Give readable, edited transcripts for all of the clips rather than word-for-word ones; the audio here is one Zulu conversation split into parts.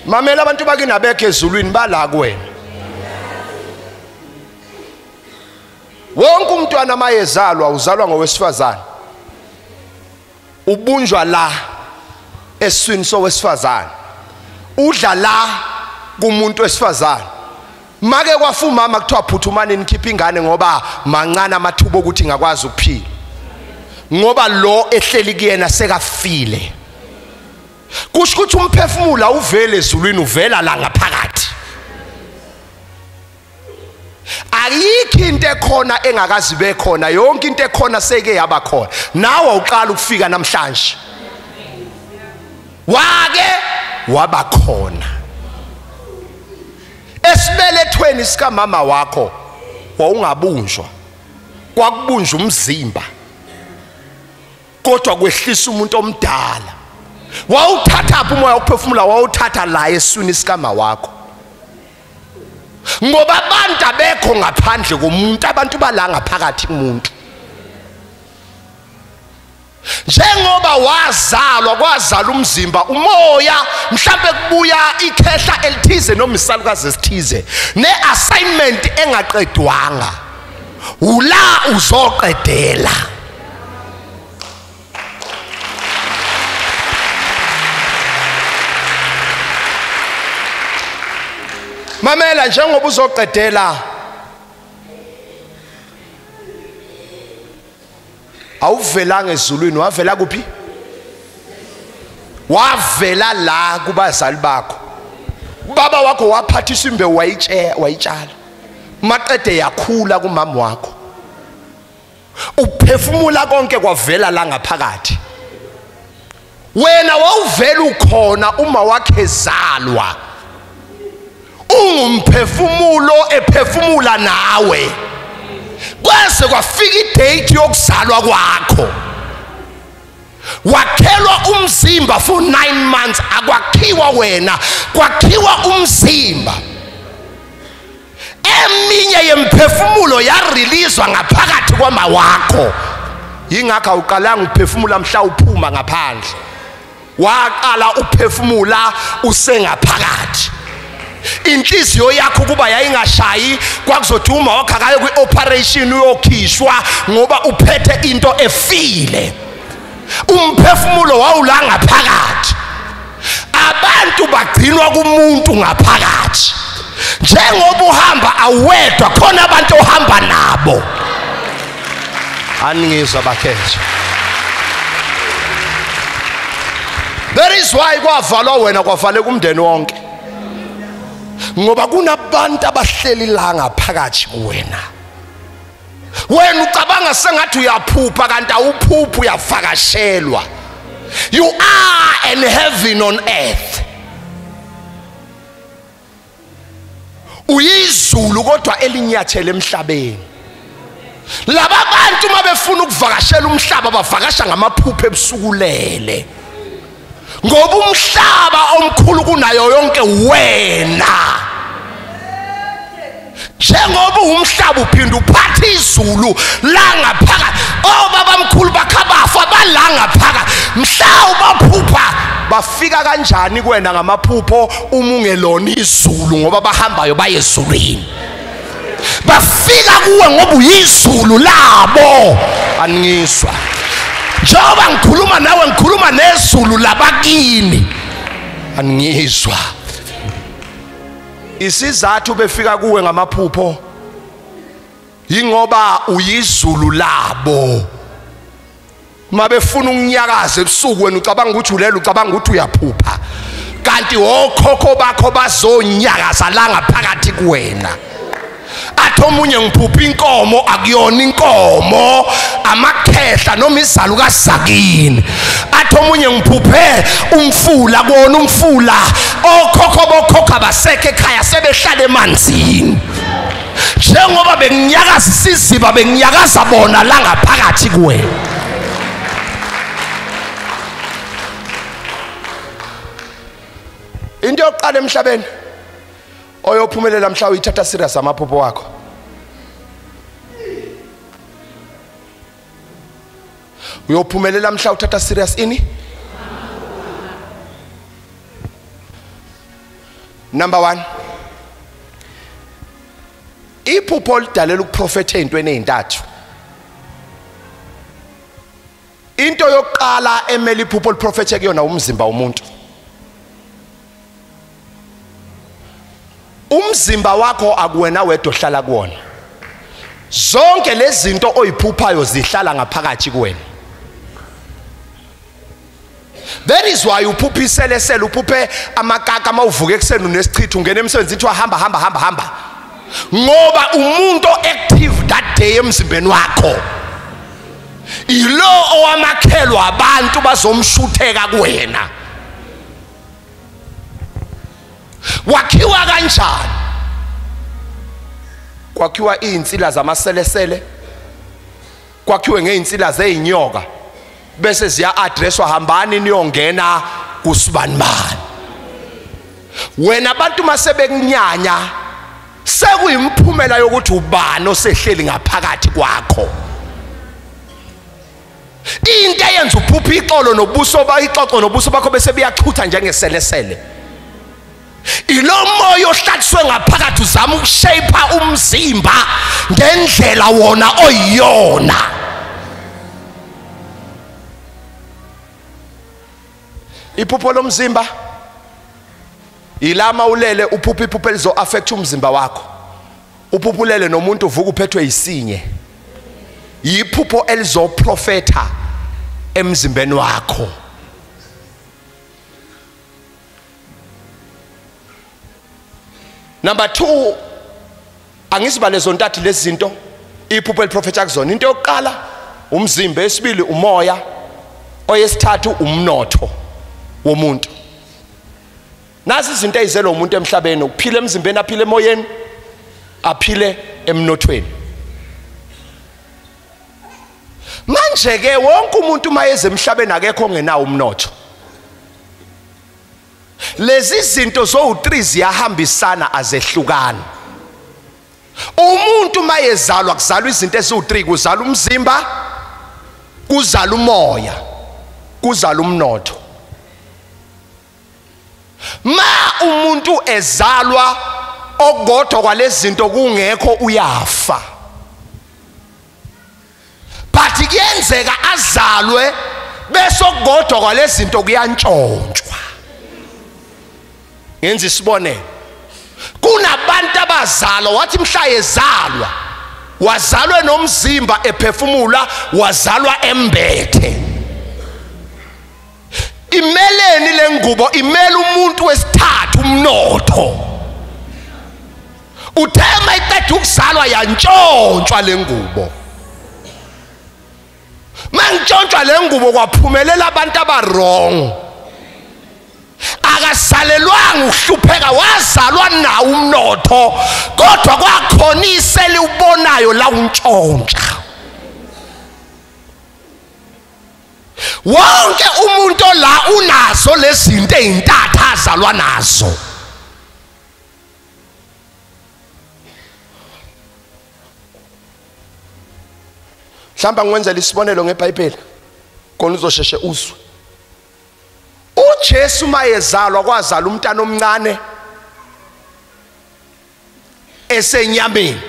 Mamela abantu bakini abekho ezulwini bala kuwena. Wonke umntwana mayezalwa uzalwa ngowesifazane. Ubunjwa la eswini sowesifazane. Udla la kumuntu wesifazane. Make kwafa umama kuthiwa phuthumani nikhiphe ingane ngoba mancane amathuba okuthi ingakwazi ukuphila. Ngoba lo ehleli kuyena sekafile. Kusho ukuthi umphefumulo uvele ezulwini, uvela la ngaphakathi. Ayikho into ekhona engakazi bekhona, yonke into ekhona seke yaba khona. Nawe uqala ukufika namhlanje. Wake waba khona. Esibelethweni sikamama wakho wawungabunjwa. Kwakubunjwa umzimba. Kodwa kwehlisa umuntu omdala. Wawuthatha phi umoya wokuphefumula? Wawuthatha la eswini sikama wakho. Ngoba abantu abekho ngaphandle komuntu, abantu bala ngaphakathi kumuntu. Njengoba wazalwa kwazala umzimba, umoya mhlambe kubuya ikhehla elithize noma isalukazi esithize ne-assignment engaqedwanga, ula uzoqedela. Mamela, njengoba uzoqedela awuvelanga ezulwini, wavela kuphi? Wavela la kubazali bakho. Ubaba wakho waphathiswa imbewu wayitshala, maqede yakhula kumama wakho. Uphefumula konke kwavela la ngaphakathi. Wena wawuvela ukhona uma wakhe ezalwa. Ungumphefumulo ephefumula nawe. Kwase kwafika idate yokuzalwa kwakho. Wakhelwa umzimba for 9 months. Akwakhiwa wena, kwakhiwa umzimba. Eminye yemphefumulo yareleaswa ngaphakathi kwama wakho. Yingakho awuqalanga uphefumula mhla uphuma ngaphandle. Waqala uphefumula usengaphakathi. Inhliziyo yakho kuba yayingashayi, kwakuzothi uma wakho akaye kwi-operation uyokhishwa ngoba uphethe into efile. Umphefumulo wawula ngaphakathi. Abantu bagcinwa kumuntu ngaphakathi. Njengoba uhamba awedwa, khona abantu ohamba nabo. Aningizwa bakhethe. That is why kwavalwa wena, kwavaleka umndeni wonke. Ngoba kunabantu abahleli la ngaphakathi kuwena. Wena ucabanga sengathi uyaphupha, kanti awuphuphi, uyavakashelwa. You are in heaven on earth. Uyizulu kodwa elinyathele emhlabeni. Laba bantu uma befuna ukuvakashela umhlaba bavakasha ngamaphupho ebusukulele. Ngoba umhlaba omkhulu kunayo yonke wena. Njengoba umhlaba uphinda uphathe izulu la ngaphakathi. Obaba mkhulu bakhabafa bala ngaphakathi. Mhla ubaphupha bafika kanjani kuwena ngamaphupho uma ungelona izulu, ngoba bahambayo baye ezulwini. Bafika kuwe ngoba uyizulu labo. Angiswa. Njengoba ngikhuluma nawe ngikhuluma nezulu labakini. Angiswa. Isizathu befika kuwe ngamaphupho yingoba uyizulu labo. Mabefuna ukunyakaza ebusuku wena ucabanga ukuthi ulele, ucabanga ukuthi uyaphupha, kanti okhokho bakho bazonyakaza la ngaphakathi kuwena. Athi omunye ngiphupha inkomo, akuyona inkomo, amakhehla noma izalukazi zakini. Athi omunye ngiphuphe umfula, kona umfula, okhokho bokhokho abasekho ekhaya sebehlala emanzini. Njengoba benginyakaza isiziba, benginyakaza bona la ngaphakathi kuwena. Into yokuqala emhlabeni oyophumelela mhla uyithatha serious amaphupho wakho. Uyophumelela mhla uthatha serious ini? Number 1, iphupho lidalela ukuprofetha ezintweni ezintathu. Into yokuqala emele iphupho liprofethe kuyona umzimba womuntu. Umzimba wakho akuwena wedwa ohlala kuwona. Zonke lezi zinto oyiphuphayo zihlala ngaphakathi kuwena. That is why uphupha iselesele, uphuphe amakaka mawuvuka ekuseni unesichitho ungena emsebenzini uthi hamba hamba hamba hamba. Ngoba umuntu active that day emzimbeni wakho ilo owamakhelwa abantu bazomshutheka kuwena. Wakhiwa kanjani? Kwakhiwa izinsila zamaselesele, kwakhiwe ngeinsila zeinyoka, bese ziya addresswa hambani niyongena kusibanibani. Wena abantu masebekunyanya sekuyimphumela yokuthi ubani osehleli ngaphakathi kwakho. Into eyenza uphuphe ixolo nobuso ixoxo nobuso bakho bese biyachutha njengeselesele, ilo moya ohlatswe ngaphakathi uzama ukushape umzimba ngendlela wona oyiyona. Iphupho lomzimba ilama ulele uphuphe iphupho elizo affect umzimba wakho. Uphuphulele nomuntu uvuka uphethwe isinye, yiphupho elizoprofetha emzimbeni wakho. Number 2, angisibale zontathu lezi zinto iphupho eliprofetha kuzona. Into yokuqala umzimba, esibili umoya, oyesithathu umnotho womuntu. Nazi izinto ezizela umuntu emhlabeni: ukuphila emzimbeni, aphile emoyeni, aphile emnothweni. Manje ke wonke umuntu mayeze emhlabeni akekho ongenawo umnotho. Lezi zinto zo3 ziyahambisana, azehlukani. Umuntu mayezalwa kuzalwa izinto eziwu3: kuzalwa umzimba, kuzalwa umoya, kuzalwa umnotho. Ma umuntu ezalwa okukodwa kwalezi zinto kungekho, uyafa. But kuyenzeka azalwe bese okukodwa kwalezi zinto kuyantshontshwa. Ngenza isibonelo, kunabantu abazalwa wathi mhla ezalwa wazalwe nomzimba ephefumula, wazalwa embethe. Imeleni lengubo imela umuntu wesithathu, umnotho. Uthe mayiqeda ukuzalwa yantshontshwa lengubo. Mantshontshwa lengubo kwaphumelela abantu abarong. Akasalelwanga ukuhlupheka, wazalwa nawo umnotho, kodwa kwakhona isele ubonayo la untshontsha. Wonke umuntu la unazo lezi zinto ezintathu azalwa nazo. Mhlawumbe ngiwenzela isibonelo ngeBhayibheli khona uzosheshe uzwe. uJesu mayezalwa kwazalwa umntana omncane esenyameni,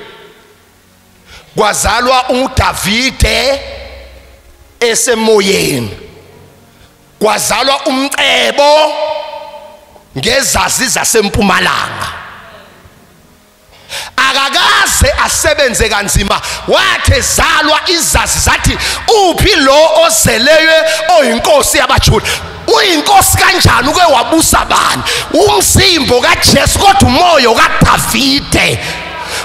kwazalwa uDavide esemoyeni, kwazalwa umcebo ngezazi zasempumalanga. Akakaze asebenze kanzima, wathi ezalwa izazi zathi uphi lo ozeleyo oyinkosi yabaJuda? Uyinkosi kanjani uke wabusa bani? Umzimbo kaJesu kodwa umoya kaDavide.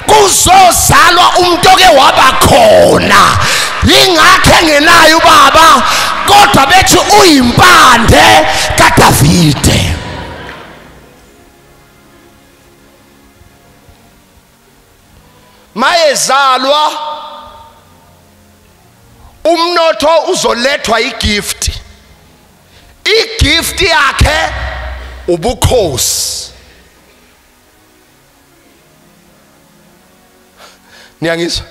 Kuzozalwa umuntu oke waba khona, ingakho engenayo ubaba, kodwa bethi uyimpande kaDavide. Mayezalwa umnotho uzolethwa igift. Igift yakhe ubukhosi. Niyangizwa?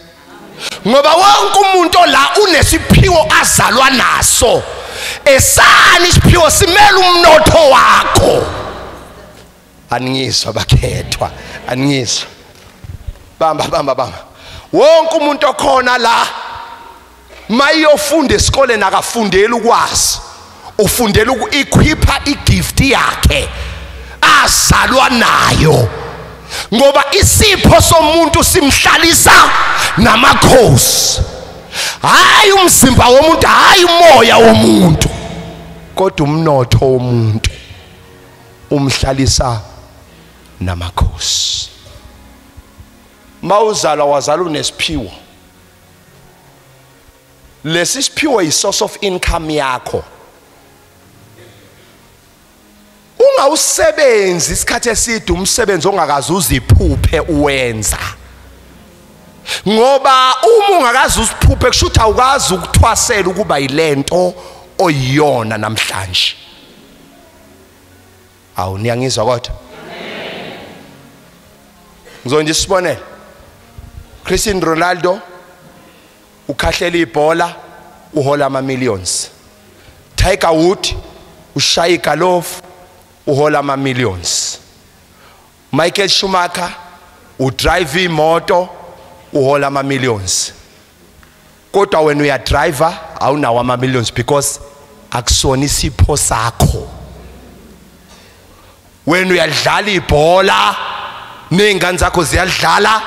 Ngoba wonke umuntu la unesiphiwo azalwa naso. Esani isiphiwo simele umnotho wakho. Aningizwa bakhethwa, aningizwa. Bamba bamba bamba. Wonke umuntu okhona la mayofunda esikoleni akafundeli ukwazi, ufundela uku-equipa igift yakhe azalwa nayo, ngoba isipho somuntu simhlalisa namakhosi. Hayi umzimba womuntu, hayi umoya womuntu, kodwa umnotho womuntu umhlalisa namakhosi. Mawuzalwa wazalwa unesiphiwo. Lesi siphiwo yi source of income yakho. Ungawusebenzi isikhathi eside umsebenzi ongakaze uziphuphe uwenza, ngoba uma ungakaze uziphuphe kusho ukuthi awukazi ukuthwasela ukuba yilento oyiyona namhlanje. Awu, niyangizwa kodwa? Ngizonje isibonelo. Cristiano Ronaldo ukhahlela ibhola uhola ama millions. Tiger Woods ushaya igalofu uhola ama millions. Michael Schumacher udrive imoto uhola ama millions. Kodwa wena uya driver awunawo ama millions because akusona isipho sakho. Wena uyadlala ibhola, nezingane zakho ziyadlala,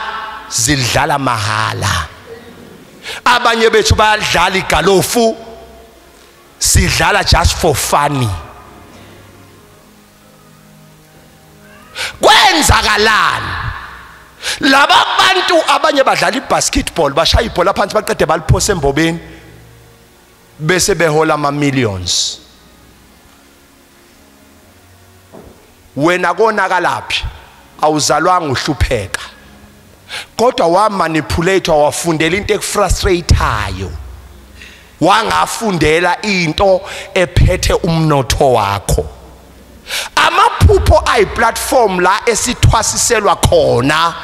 zidlala mahala. Abanye bethu bayadlala igalofu, sidlala just for funny. Kwenzakalani? Laba bantu abanye badlala ibasketball, bashaya ibhola phansi baqede baliphose embobeni bese behola ama millions. Wena konakalaphi? Awuzalwanga uhlupheka, kodwa wamanipulate, wafundela into ekufrustrateayo, wangafundela into ephethe umnotho wakho. Amaphupho ayiplatform la esithwasiselwa khona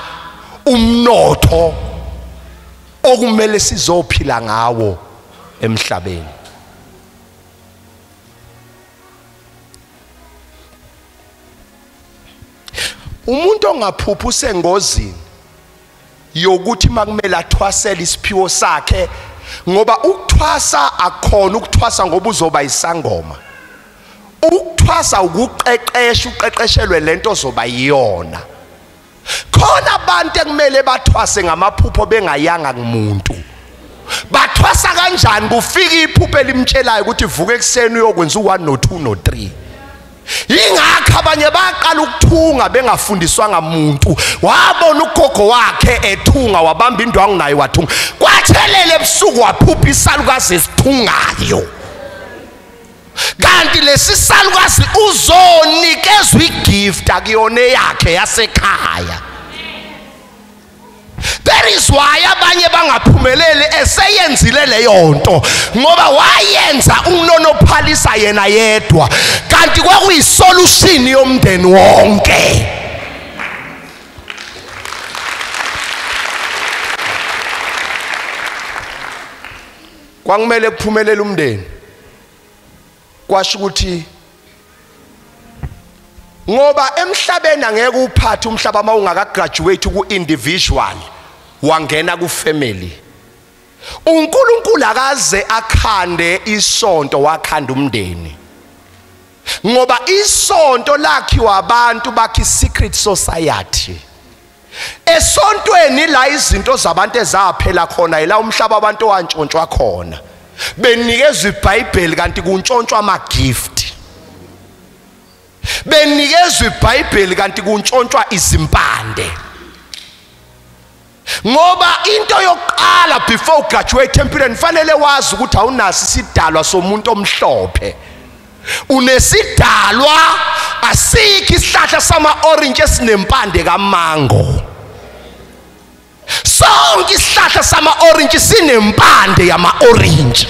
umnotho okumele sizophila ngawo emhlabeni. Umuntu ongaphupha usengozini yokuthi makumele athwasele isiphiwo sakhe, ngoba ukuthwasa akukhona ukuthwasa ngoba uzoba isangoma. Ukuthwasa ukuqeqesha, uqeqeshelwe lento ozoba yiyona. Khona abantu ekumele bathwase ngamaphupho bengayanga kumuntu. Bathwasa kanjani? Kufika iphupho elimtshelayo ukuthi vuka ekuseni uyokwenza u1 no2 no3. Yingakho abanye baqala ukuthunga bengafundiswanga muntu. Wabona ugogo wakhe ethunga, wabamba indwangu naye wathunga. Kwathelela ebusuku waphupha isalukazi esithungayo. Kanti lesi salukazi uzonikezwa igift akuyona yakhe yasekhaya. That is why abanye bangaphumeleli eseyenzile leyo nto, ngoba wayenza unonophalisa yena yedwa, kanti kwakuyisolution yomndeni wonke. Kwakumele kuphumelele umndeni, kwasho ukuthi ngoba emhlabeni angeke uphathe umhlaba mawungakagraduate ku individual wangena ku family. uNkulunkulu akaze akhande isonto, wakhanda umndeni, ngoba isonto lakhiwa abantu bakhi secret society. Esontweni la izinto zabantu ezaphela khona, ila umhlaba abantu wantshontshwa khona, benikezwa iBhayibheli kanti kuntshontshwa ama gift, benikezwa iBhayibheli kanti kuntshontshwa izimpande. Ngoba into yokuqala before ugraduate empilweni fanele wazi ukuthi awunaso isidalwa somuntu omhlophe, unesidalwa asikho isihlahla sama orange esinempande kamango. Sonke isihlahla sama orange sinempande yama orange.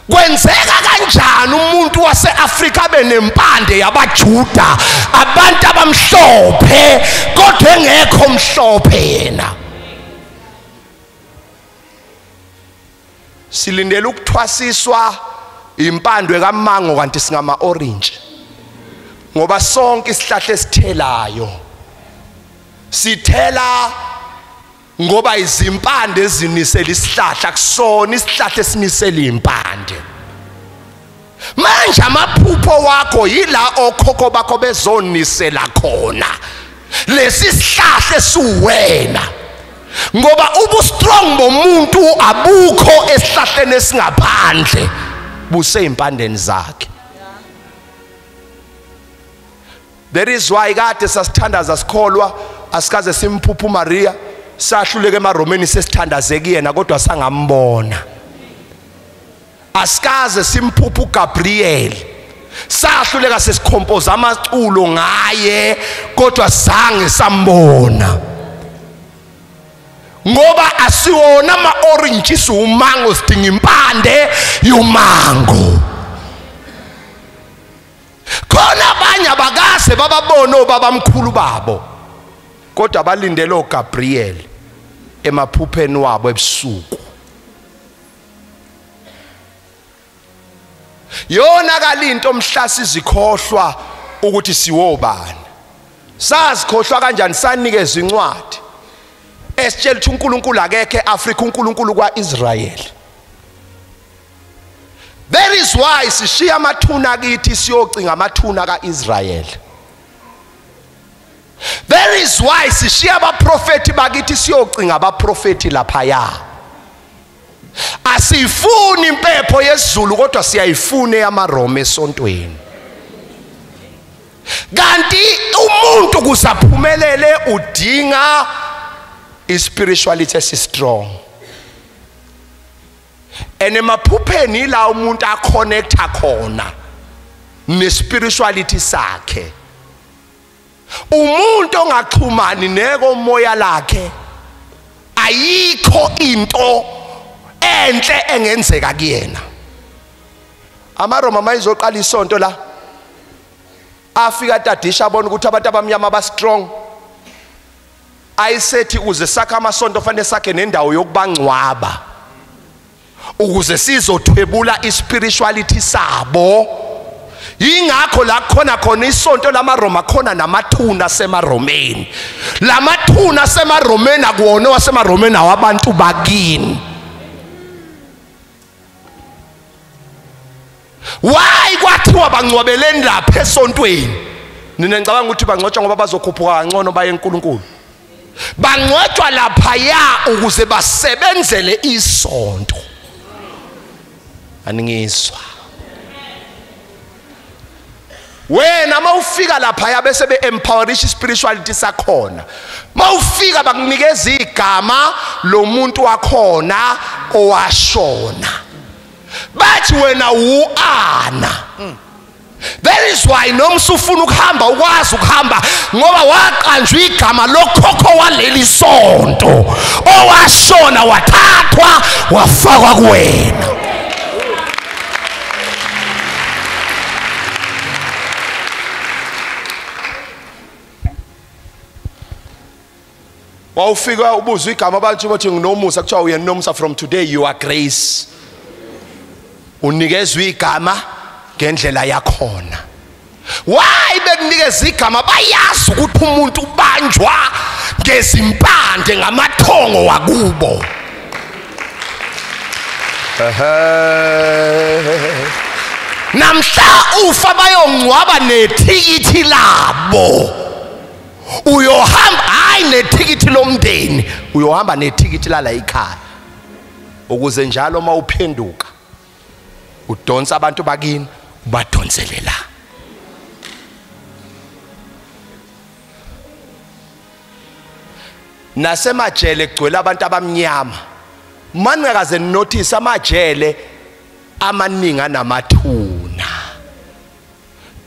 Kwenzeka kanjani umuntu waseAfrika abe nempande yabaJuda, abantu abamhlophe, kodwa engekho mhlophe yena? Silindele ukuthwasiswa impandwe kamango kanti singama orange. Ngoba sonke isihlahla esithelayo sithela ngoba izimpande ezinisela isihlahla, kusona isihlahla esinisela impande. Manje amaphupho wakho yila okhokho bakho bezonisela khona lesi sihlahla esiwena, ngoba ubu strong bomuntu abukho esihlahleni esingaphandle, buseyimpandeni zakhe. That is why kade sasithandaza sikholwa, asikaze simphuphe uMaria, sahluleke emaRomeni sesithandaze kuyena kodwa sangambona. Asikaze simphuphe uGabriel, sahluleka sesikhompoza amaculo ngaye kodwa zange sambona. Ngoba asiwona ama oranges umango, sidinga impande yomango. Khona abanye abakaze bababona obabamkhulu babo, kodwa balindele oGabriel emaphupheni wabo ebusuku. Yona kalinto mhla sizikhohlwa ukuthi siwobani. Sazikhohlwa kanjani? Sanikezwa incwadi esitshela ukuthi uNkulunkulu akekho eAfrika, uNkulunkulu kwaIsrael. That is why sishiya amathuna kithi siyocinga amathuna kaIsrael. That is why sishiya abaprofeti bakithi siyocinga abaprofeti laphaya. Asifuni impepho yesiZulu kodwa siyayifuna yamaRoma esontweni. Kanti umuntu kusaphumelele udinga ispirituality esi strong. And emaphupheni la umuntu aconnecta khona nespirituality sakhe. Umuntu ongaxhumani nekomoya lakhe ayikho into enhle engenzeka kuyena. AmaRoma mayizoqala isonto la, afika tadisha abona ukuthi abantu abamnyama ba strong. Ayisethi uze sakhe amasonto fanele sakhe nendawo yokubangcwaba ukuze sizothwebula ispirituality sabo. Yingakho la khona khona isonto lamaRoma khona namathuna semaRomeni. Lamathuna semaRomeni akuwona wasemaRomeni awabantu bakini. Why kwathiwa bangcwabeleni lapha esontweni? Nina ngicabanga ukuthi bangcwatshwa ngoba bazokhuphuka kangcono baye eNkulunkulu. Bangcwatshwa laphaya ukuze basebenzele isonto. Aningizwa. Wena mawufika laphaya bese be-empowerish spirituality sakhona. Mawufika bakunikeza igama lomuntu wakhona owashona. Bathi wena uana. That is why noma usufuna ukuhamba ukwazi ukuhamba ngoba waqanjwa igama lokhokho waleli sonto owashona wathathwa wafakwa kuwena. Wawufika ubuzwa igama abantu bathi nginomusa, kuthiwa uyenomusa, from today you are grace. Unikezwe igama ngendlela yakhona. Why bekunikeza igama? Bayazi ukuthi umuntu ubanjwa ngezimpande ngamathongo wakubo. Namhla ufa bayongcwaba nethikithi labo. Uyohamba hayi nethikithi lomndeni, uyohamba nethikithi lala ekhaya. Ukuze njalo uma uphenduka udonsa abantu bakini ubadonsele la. Nasemajele kugcwele abantu abamnyama. Maningakaze notice amajele amaningi anamathuna.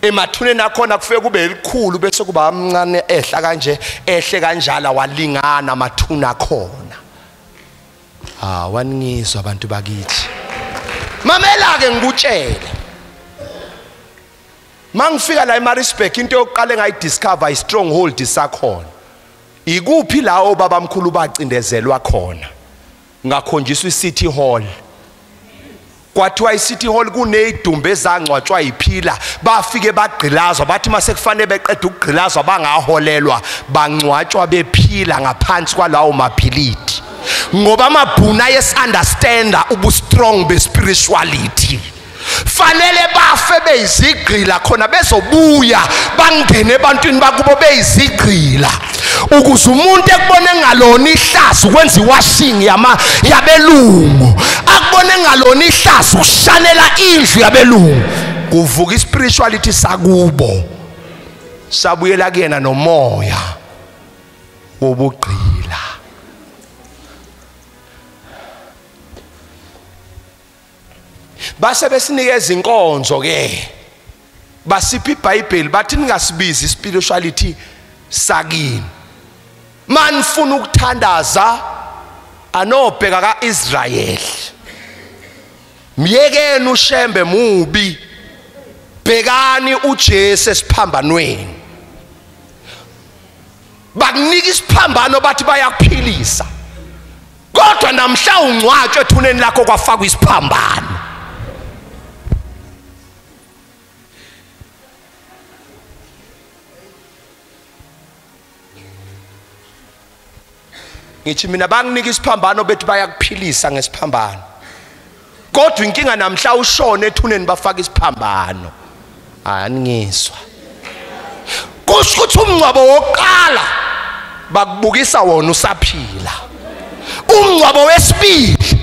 Emathuneni akhona kufike kube elikhulu bese kuba amncane ehla kanje, ehle kanjala walingana amathuna akhona. Ah, waningizwa abantu bakithi. Mamela ke ngikutshele. Mangifika la eMaritzburg into yokuqala engayidiscover i stronghold sakhona. Ikuphi la obabamkhulu bacindezelwa khona? Ngakhonjiswa iCity Hall. Kwathiwa iCity Hall kunezidumbe ezangcwatshwa iphila, bafike bagqilazwa, bathi mase kufanele beqeda ukugqilazwa bangaholelwa, bangcwatshwa bephila ngaphansi kwalawo mabhilidi. Ngoba amabhuna ayes-understanda ubu-strong be-spirituality. Fanele bafe beyizigqila khona bezobuya bangene ebantwini bakubo beyizigqila, ukuze umuntu ekubone ngalona ihlazo ukwenza iwashing yabelungu, akubone ngalona ihlazo ukushanela indlu yabelungu, kuvuka ispirituality sakubo, sabuyela kuyena nomoya wobugqila. Base besinikeza inkonzo ke, basipha iBhayibheli, bathi ningasibizi spirituality sakini. Manifuna ukuthandaza anobheka kaIsrael, miyekeni uShembe mubi, bhekani uJesu esiphambanweni. Bakunika isiphambano bathi bayakuphilisa, kodwa namhla ungcwatshwe ethuneni lakho kwafakwa isiphambano. Ngithi mina banginika isiphambano bethi bayakuphilisa ngesiphambano, kodwa inkinga namhla ushone ethuneni bafaka isiphambano. Aningizwa. Kusho ukuthi umngcwabo wokuqala bakubukisa wona usaphila, umngcwabo wesibili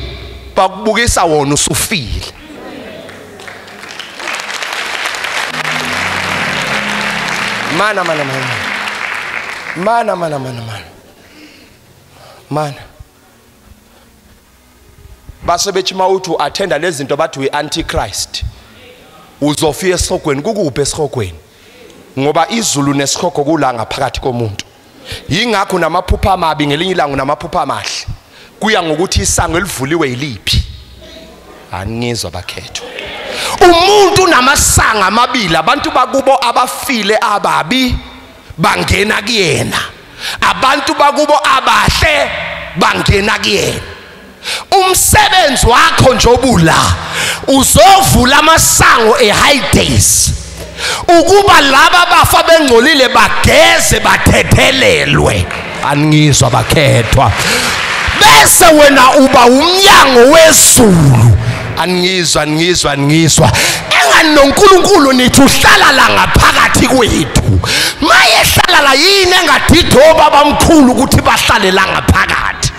bakubukisa wona usufile. Mana mana mana mana mana mana mana mana. Base bethi mawuthi uattenda lezi zinto bathi uyi-antichrist, uzofika esihogweni. Kukuphi esihogweni? Ngoba izulu nesihogo kula ngaphakathi komuntu. Yingakho namaphupha amabi ngelinye ilanga namaphupha amahle, kuya ngokuthi isango elivuliwe yiliphi. Aningizwa bakhethwa. Umuntu unamasango amabili, abantu bakubo abafile ababi bangena kuyena, abantu bakubo abahle bangena kuyena. Umsebenzi wakho njobula uzovula amasango e-high days, ukuba laba bafa bengcolile bageze bathethelelwe. Aningizwa bakhethwa. Bese wena uba umnyango wezulu. Aningizwa, aningizwa, aningizwa. Engani noNkulunkulu nithi uhlala la ngaphakathi kwethu. Mayehlala la yini engadidi obabamkhulu ukuthi bahlale la ngaphakathi?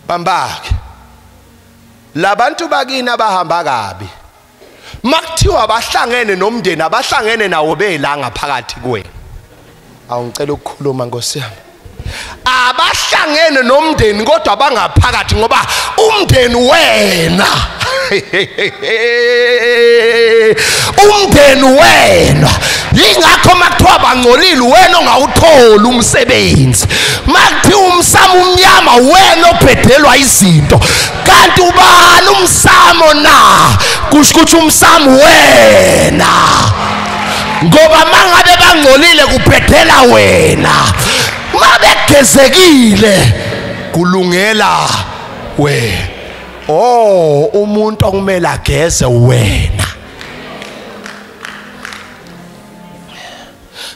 Bambake labantu bakini abahamba kabi, makuthiwa bahlangene nomndeni abahlangene nawo bela ngaphakathi kuwena. Awungicela ukukhuluma Nkosi yami. Abahlangene nomndeni kodwa bangaphakathi, ngoba umndeni wena umndeni wena. Yingakho makuthiwa bangcolile wena ongawutholi umsebenzi, makuthiwa umsamo umnyama wena obhedelwa izinto. Kanti ubani umsamo na? Kusho ukuthi umsamo wena, ngoba mangabe bangcolile kubhedela wena, mabegezekile kulungela wena. Oh, umuntu okumele ageze wena.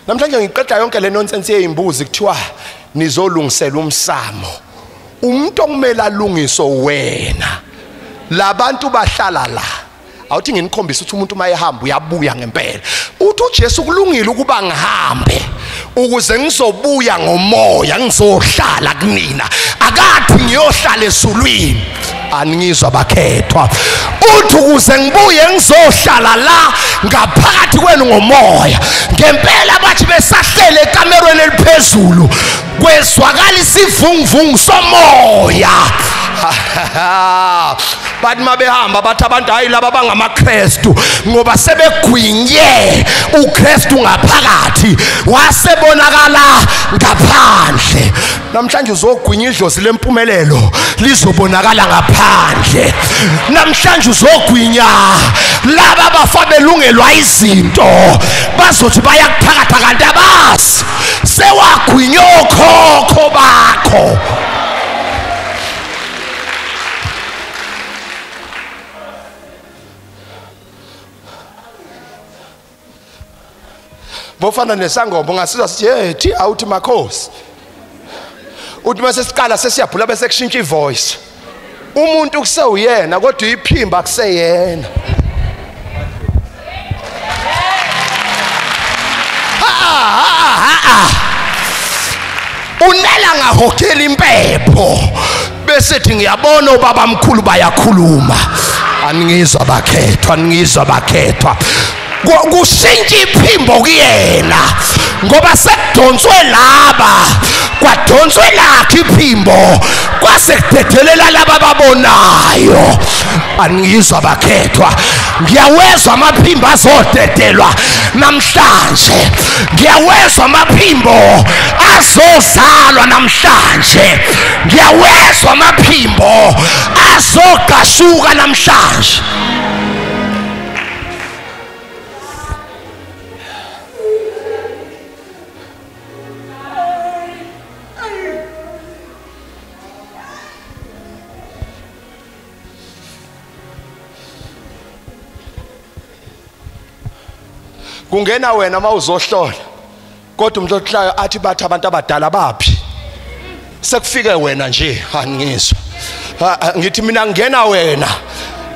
Namhlanje ngiqeda yonke le nonsense yezimbuzi kuthiwa nizolungisela umsamo. Umuntu okumele alungiswe wena. Labantu bahlala la. Awuthi nginikhombisa ukuthi umuntu mayehamba uyabuya ngempela. Uthi uJesu kulungile ukuba ngihambe ukuze ngizobuya ngomoya, ngizohlala kunina. Akathi ngiyohlala ezulwini. Aningizwa bakhethwa. Uthi ukuze ngibuye ngizohlala la ngaphakathi kwenu ngomoya. Ngempela bathi besahlele ekamerweni eliphezulu kwezwakala isivunguvungu somoya. Bathi mabehamba bathi abantu hayi laba bangamaKristu, ngoba sebegwinye uKristu ngaphakathi wasebonakala ngaphandle. Namhlanje uzogwinya idlozi lempumelelo lizobonakala ngaphandle. Namhlanje uzogwinya Laba bafa belungelwa izinto bazothi bayakuthakatha kanti abazi sewagwinya okhokho bakho. Bofana nesangoma ungasizwa sithi hey thi awuthi makhosi, uthi mase siqala sesiyabhula bese kushintsha ivoice. Umuntu kusewuyena kodwa iphimba kuseyena. Unela ngahokhela impepho bese thi ngiyabona ubaba mkhulu bayakhuluma. Aningizwa bakhethwa, aningizwa bakhethwa. Kushintsha iphimbo kuyena ngoba sekudonswe laba, kwadonswe lakhe iphimbo kwase kudedelela laba babonayo. Aningizwa bakhethwa. Ngiyawezwa amaphimbo azodedelwa namhlanje, ngiyawezwa amaphimbo azozalwa namhlanje, ngiyawezwa amaphimbo azogashuka namhlanje. Kungena wena mawuzohlola kodwa umuntu ohlayo athi bathi abantu abadala baphi, sekufike wena nje. Angizwa ngithi mina ngena wena,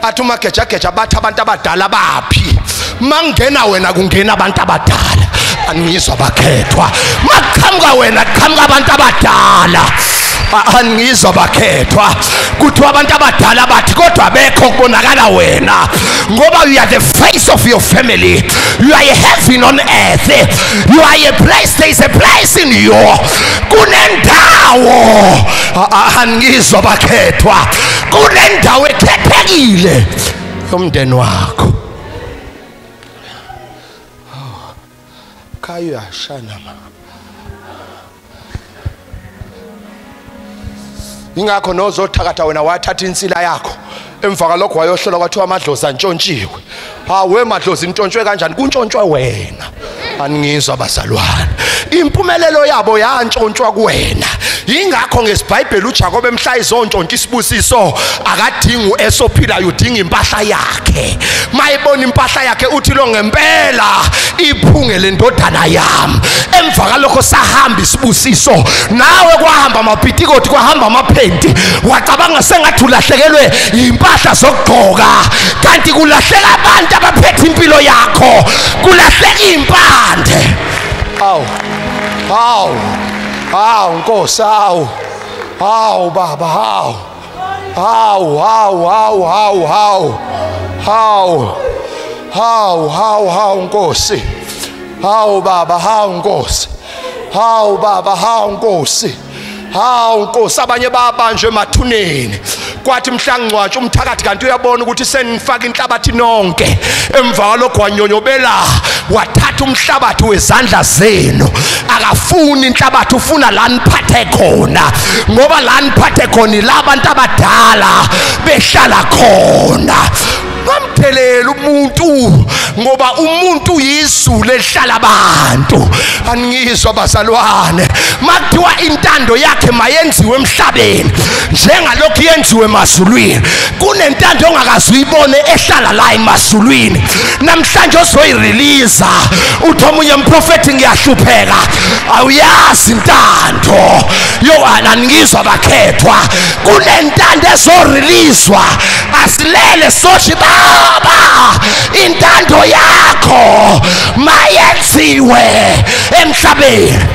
athi umagejageja bathi abantu abadala baphi. Mangena wena kungena abantu abadala. Angizwa bakhethwa. Maqhamuka wena qhamuka abantu abadala. Angizwa bakhethwa. Kuthiwa abantu abadala bathi kodwa bekho kubonakala wena ngoba you are the face of your family, you are a heaven on earth, you are a place, there is a place in you. Kunendawo. Angizwa bakhethwa, kunendawo ekhethekile yomndeni wakho. Khaya shana ma. Ingakho nozothakatha wena wathatha insila yakho, emva kwalokho wayohlola kwathiwa amadlozi antshontshiwe. Hawe madlozi intshontshwe kanjani? Kuntshontshwe wena. Aningizwa bazalwane. Impumelelo yabo yantshontshwa kuwena. Ingakho ngesibhayibheli uJakobe emhla izontshontsha isibusiso akadingi uesophilayo, udinga impahla yakhe. Mayibona impahla yakhe uthi lo ngempela iphunge lendodana yami. Emva kwalokho sahamba isibusiso, nawe kwahamba amapitikoti, kwahamba amaphenti, wacabanga sengathi ulahlekelwe impahla zokugqoka, kanti kulahleka abantu abaphethe impilo yakho, kulahleka impande. Awu awu awu Nkosi, awu awu baba, awu awu awu awu awu awu awu awu awu awu Nkosi, awu baba, awu Nkosi, awu baba, awu Nkosi, awu Nkosi. Abanye babanjwe emathuneni, kwathi mhla ngcwatsha umthakathi kanti uyabona ukuthi senifaka inhlabathi nonke. Emva kwalokho wanyonyobela wathatha umhlabathi wezandla zenu. Akafuni inhlabathi, ufuna la niphathe khona, ngoba la niphathe khona ilabantu abadala behlala khona. Bamthelela umuntu ngoba umuntu yizulu elihlala abantu. Aningizwa bazalwane. Makuthiwa intando yakhe mayenziwe emhlabeni njengalokhu yenziwe emazulwini, kunentando ongakaze uyibone ehlala la emazulwini. Namhlanje ozoyirelease uthi omunye umprofeti ngiyahlupheka, awuyazi intando yo. Aningizwa bakhethwa, kunentando ezoreleaswa. Asilele sothi baba intando yakho mayenziwe emhlabeni.